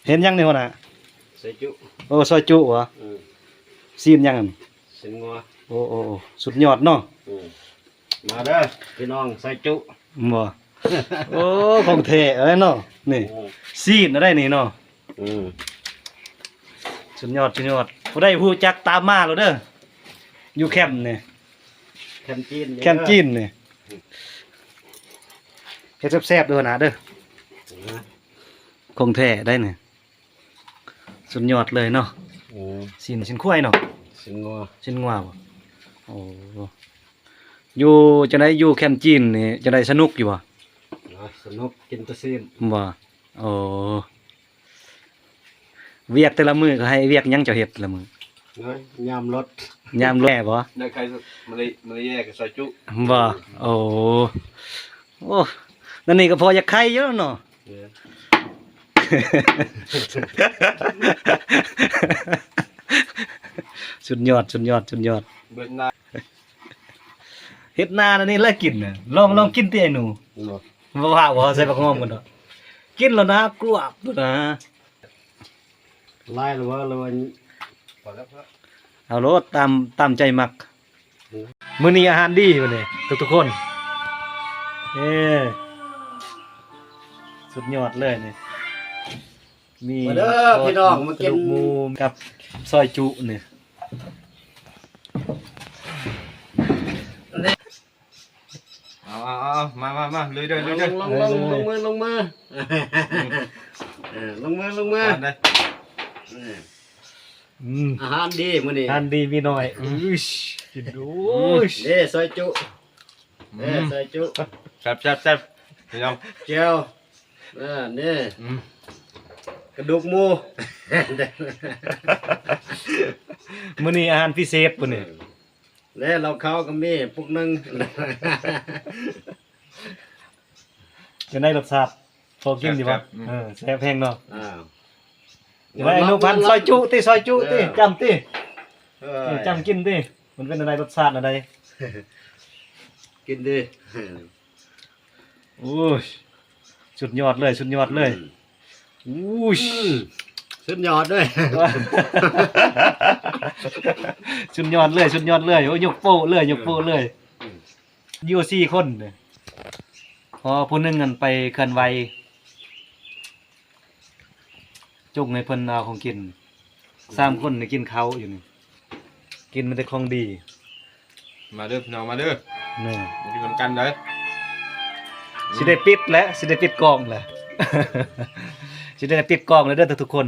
ເຫັນຫຍັງນີ້ຫົວໜ້າ? ຊອຍຈຸ. ໂອ້ ຊອຍຈຸຫວາ? ອືມ. ຊີ້ນຫຍັງຫັ້ນ? ຊີ້ນງົວ. ໂອ້ ໂອ້ ໂອ້ ສຸດຍອດເນາະ. ອືມ. ມາເດີພີ່ນ້ອງ ຊອຍຈຸ. ບໍ່? ໂອ້ ຂອງແທ້ເອີຍເນາະ ນີ້. ອືມ. ຊີ້ນໄດ໋ນີ້ເນາະ. ອືມ. ສຸດຍອດ ສຸດຍອດ. ຜູ້ໃດຮູ້ຈັກຕາມມາໂລດເດີ ຢູ່ແຄມນີ້ ແຄມຈີນນີ້ ແຄມຈີນນີ້. ເຮັດແຊບໆເດີຫົວໜ້າເດີ. ອືມ. ຂອງແທ້ໄດ໋ນີ້. ສຸດຍອດເລີຍເນາະ. ອືມ. ຊີ້ນ ຊີ້ນຄວາຍເນາະ? ຊີ້ນງົວ. ຊີ້ນງົວບໍ່? ໂອ້ ຢູ່ຈັ່ງໃດ ຢູ່ແຄມຈີນນີ້ຈັ່ງໃດ ສະໜຸກຢູ່ບໍ່? ສະໜຸກ ກິນແຕ່ຊີ້ນ. ບໍ່? ໂອ້ ວຽກແຕ່ລະມື້ເຂົາໃຫ້ວຽກຫຍັງເຈົ້າເຮັດແຕ່ລະມື້? ໂອ້ຍ ຍາມລົດ ຍາມລົດແດ່ບໍ່? ໄດ້ໄຂ່ ມື້ນີ້ ມື້ນີ້ແຍ່ກັບຊອຍຈຸ. ບໍ່? ໂອ້ ໂອ້ ນັ້ນນີ້ກໍພໍຢາກໄຂ່ຢູ່ເນາະ. ເອີ ສຸດຍອດ ສຸດຍອດ ສຸດຍອດ. ເບິ່ງໜ້າ ເຮັດນາອັນນີ້ແຫຼະກິນນະ. ລອງ ອືມ ລອງກິນຕິໄອ້ໜູ. ບໍ່ ບໍ່ວ່າບໍ່ໃສ່ຜັກຫອມກັນດອກ. ກິນແລ້ວນະ ກວບນະ. ຫຼາຍແລ້ວບໍ່? ຫຼືວ່າ ພໍແລ້ວ ພໍແລ້ວ. ເອົາໂລດ ຕາມ ຕາມໃຈມັກ. ມື້ນີ້ອາຫານດີມື້ນີ້ທຸກໆຄົນ. ເອີ ສຸດຍອດເລີຍນີ້. ມີ ມາເດີພີ່ນ້ອງ ມາກິນກະດູກໝູກັບຊອຍຈຸນີ້. ເອົາ ເອົາ ເອົາ ມາ ມາ ມາ ລຸຍເດີ ລຸຍເດີ. ລົງ ລົງ ລົງ ລົງມື ລົງມື. ອືມ ເອີ ລົງມື ລົງມື. ເອົາເດີ. ອືມ. ອືມ ອາຫານດີມື້ນີ້ ອາຫານດີມີໜ້ອຍ. ອືມ ໂອ້ຍ ເດ້ ຊອຍຈຸ. ອືມ ເດ້ ຊອຍຈຸ. ແຊບໆໆ ພີ່ນ້ອງ ແຈ່ວ. ເອີ ນີ້ ອືມ ກະດູກໝູ. ມື້ນີ້ອາຫານພິເສດມື້ນີ້. ເອີ ແລະ ເຫຼົ້າຂາວກໍມີປຸກໜຶ່ງ. ຈັ່ງໃດລົດຊາດ ພໍກິນຢູ່ບໍ່? ແຊບໆ ອືມ ເອີ ແຊບແຮງເນາະ. ອ້າວ ຈັ່ງໃດ ໜູພັນ ຊອຍຈຸຕິ ຊອຍຈຸຕິ. ເອີ ຈ້ຳຕິ. ເອີ ເອີ ຈ້ຳກິນຕິ. ມັນເປັນແນວໃດ ລົດຊາດແນວໃດ? ກິນຕິ. ໂອ້ຍ ສຸດຍອດເລີຍ ສຸດຍອດເລີຍ. ອືມ ໂອ້ຍ ອືມ ສຸດຍອດເລີຍ ສຸດຍອດເລີຍ ສຸດຍອດເລີຍ. ໂອ້ຍ ຍົກໂປ້ເລີຍ ຍົກໂປ້ເລີຍ. ອືມ ຢູ່ສີ່ຄົນເດ້ ເພາະຜູ້ໜຶ່ງນັ້ນໄປເຄື່ອນໄຫວ ຈົ່ງໃຫ້ເພິ່ນເອົາຂອງກິນ. ສາມຄົນນີ້ກິນເຂົ້າຢູ່ນີ້ ກິນມີແຕ່ຂອງດີ. ມາເດີພີ່ນ້ອງ ມາເດີ ແມ່ນ ມາກິນນຳກັນເດີ. ຊິໄດ້ປິດແຫຼະ ຊິໄດ້ປິດກ້ອງແຫຼະ ຊິໄດ້ປິດກ້ອງແລ້ວເດີທຸກໆຄົນ.